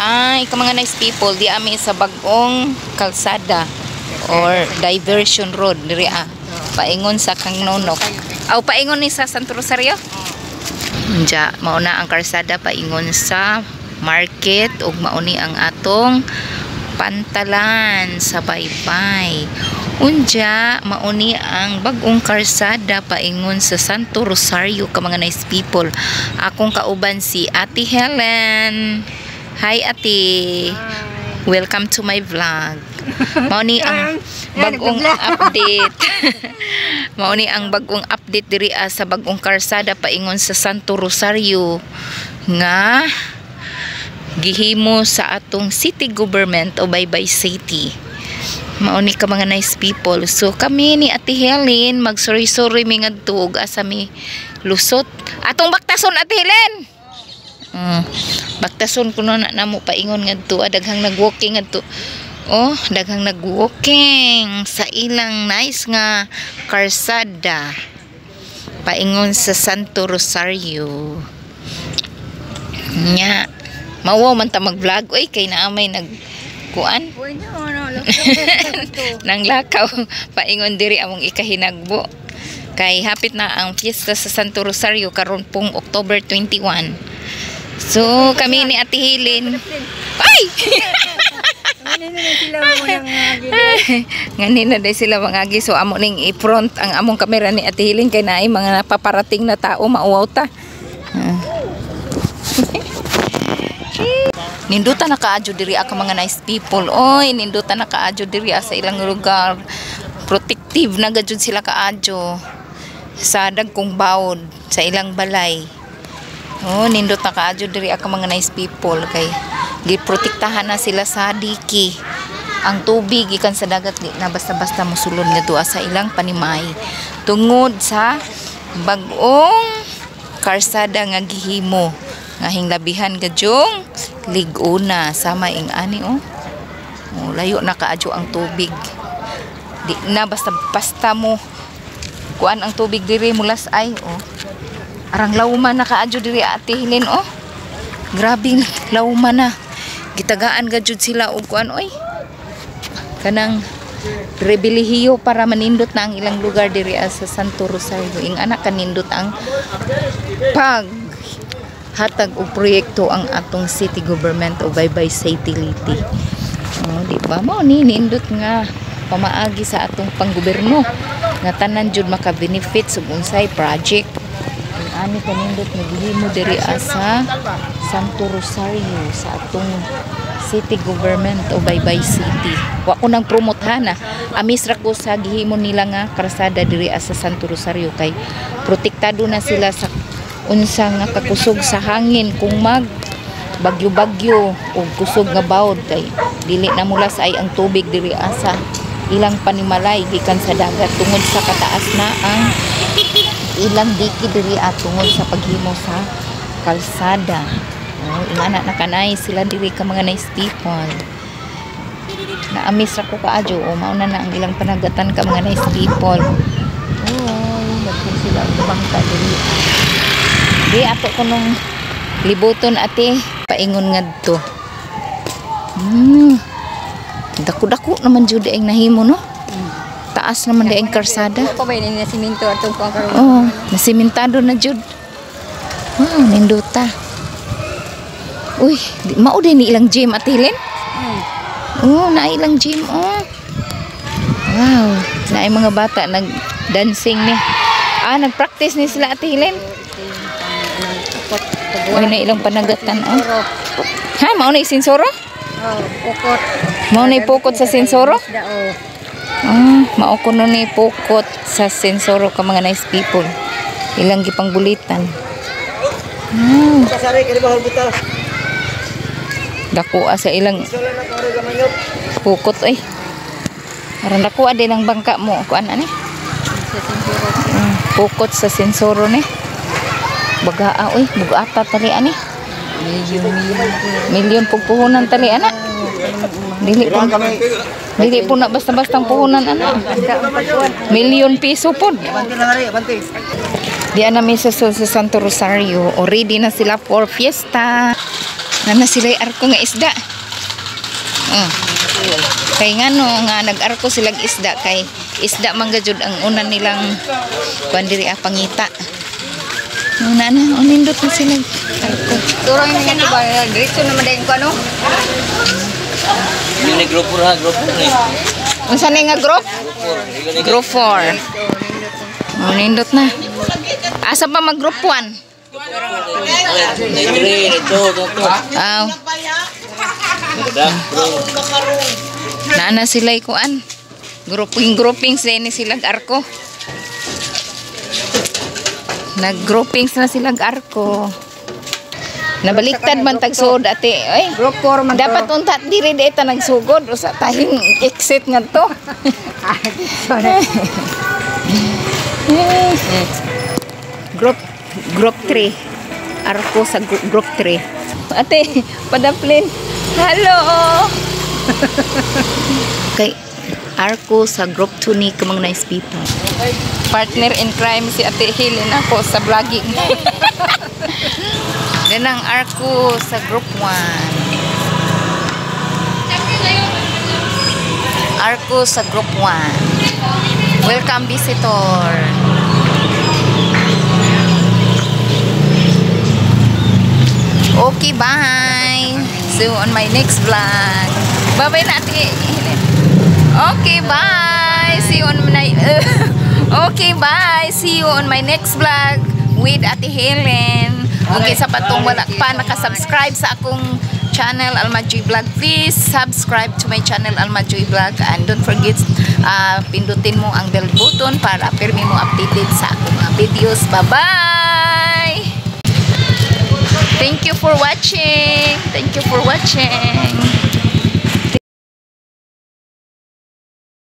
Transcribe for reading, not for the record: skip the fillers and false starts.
Hi, ka mga nice people, di ami sa bagong kalsada or diversion road diri ah. Paingon sa Kangnonok. Aw, paingon ni sa Santo Rosario. Unja, mao na ang kalsada paingon sa market ug mao ni ang atong pantalan sa Baybay. Unja, mao ni ang bagong kalsada paingon sa Santo Rosario, ka mga nice people. Akong kauban si Ate Helen. Hi, Ate. Welcome to my vlog. Mao ni ang bagong update. Mao ni ang bagong update diri ah, sa bagong kalsada paingon sa Santo Rosario nga gihimo sa atong city government o Baybay City. Mao ni ka mga nice people. So kami ni Ate Helen, magsorry-sorry mi ngadto ug asa mi lusot. Atong baktason, Ate Helen. Baktason kuno na namo paingon ngadto ah, daghang nagwalking ngadto. Oh, daghang nagwalking sa ilang nice nga karsada paingon sa Santo Rosario. Nya, mawaw man ta mag-vlog oy, kay naa may nag kuan nang lakaw paingon diri among ikahinagbo. Kay hapit na ang fiesta sa Santo Rosario karon pong October 21. So kami ni Ate Helen. Ay! Ano na sila mo nang Ngani na day sila mga agi. So amo ning i-front ang among kamera ni Ate Helen kay naay mga napaparating na tao, mauwaw ta. Ah. Ninduta na kaadyo diri ka mga nice people. Oy, ninduta na kaadyo diri sa ilang lugar. Protective na gajud sila kaadyo sa dagkong bawod sa ilang balay. Oh, nindot na kaadyo diri ka mga nice people kay giprotektahan na sila sa diki. Ang tubig gikan sa dagat di na basta-basta mosulod ngadto sa ilang panimay. Tungod sa bag-ong karsada nga gihimo nga hinglabihan gadyong lig-ona sama ing ani oh. Oh, layo na kaadyo ang tubig. Di na basta basta mo kuan ang tubig diri mulas ay oh. Arang lawman na kaadyo diri, Ate Helen, oh. Grabe lawman na. Gitagaan gajud sila og kuan oy. Kanang rebilihiyo para manindot na ang ilang lugar diri ah, sa Santo Rosario. Ing anak kanindot ang pag hatag og proyekto ang atong city government o Baybay City Leyte. Oh, di ba? Mao ni nindot nga pamaagi sa atong panggoberno nga tanan jud maka-benefit sa unsay project. Ang ani kanindot nga gihimo diri ah, sa Santo Rosario sa atong city government o Baybay City. Wa ko nang promote ha na. Amis ra ko sa gihimo nila nga karsada diri ah, sa Santo Rosario kay protektado na sila sa unsa nga kakusog sa hangin kung mag bagyo-bagyo o kusog nga bawod, kay dili na mulas ay ang tubig diri ah, sa ilang panimalay gikan sa dagat tungod sa kataas na ang ilang diki diri ah, tungod sa paghimo sa kalsada. Oh, ingana na kanay sila diri ka mga nice people. Naamis ra ko kaadyo o mao na na ang ilang panagatan ka mga nice people. Oh, daghan sila og bangka diri. Di ato ko nung libuton, Ate, paingon ngadto. Dako-dako naman jud ang nahimo, no? Taas naman di ang karsada. Pa ba yun na siminto atong kuang karon? Oh, nasimentado na jud. Wow, nindota. Uy, di, mao din ni ilang gym, Ate Helen? Oh, na ilang gym oh. Wow, naay mga bata nag dancing ni. Ah, nag-practice ni sila, Ate Helen. Uy, na ilang panagatan oh. Ha, mao na sinsoro? Oh, pukot. Mao na pukot sa sinsoro? Isda, oh. Ah, mao kuno ni pukot sa sensoro ka mga nice people. Ilang gipangbulitan. Kasari kini ba buta? Dako sa ilang Solo na karo gamanyot. Pukot oy. Aron dako din ang bangka mo kuan ani. Sa sinsoro. Pukot sa sensoro ni. Bagaa oy, bugata tali ani. Milyon, milyon. Milyon pug puhunan tali ana. Dili po Kami. Dili po na basta-basta ang puhunan ana. Milyon piso pod. Abante na hari, abante. Di na mi sa Santo Rosario. Already na sila for fiesta. Nana sila arko nga isda. Oh. Kay ngano nga nag-arko silang isda? Kay isda man gajud ang una nilang kuan diri ah, pangita. Una na, unindot na sila arko. Turang yung nga ba, diretso naman din ko ano? Ini grupo ha, grupo ni. Unsa ni nga group? Group 4. Oh, nindot na. Asa pa mag group 1? Ni ito, ito. Aw, Maganda, bro. Naa na sila kuan. Grouping grouping sila ni sila arko. Nag-groupings na sila arko. Nabaliktad man tagsuod, ate. Oy. Group 4 man to. Dapat unta diri di ta nagsugod usa tahing exit ngadto. Ah, sorry. Group 3. Arko sa group 3. Ate, padaplin. Hello. Kay arko sa group 2 ni kamang nice people. Partner in crime si Ate Helen ako sa vlogging. Then ang arko sa group 1. Arko sa group 1. Welcome, visitor. Okay, bye. See you on my next vlog. Bye-bye na, Ate Helen. Okay, bye. See you on my Okay, bye. See you on my next vlog with Ate Helen. Okay, sa patong wala pa nakasubscribe sa akong channel Alma Joy Vlog, please subscribe to my channel Alma Joy Vlog and don't forget pindutin mo ang bell button para pirmi mo updated sa akong mga videos. Bye-bye! Thank you for watching. Thank you for watching.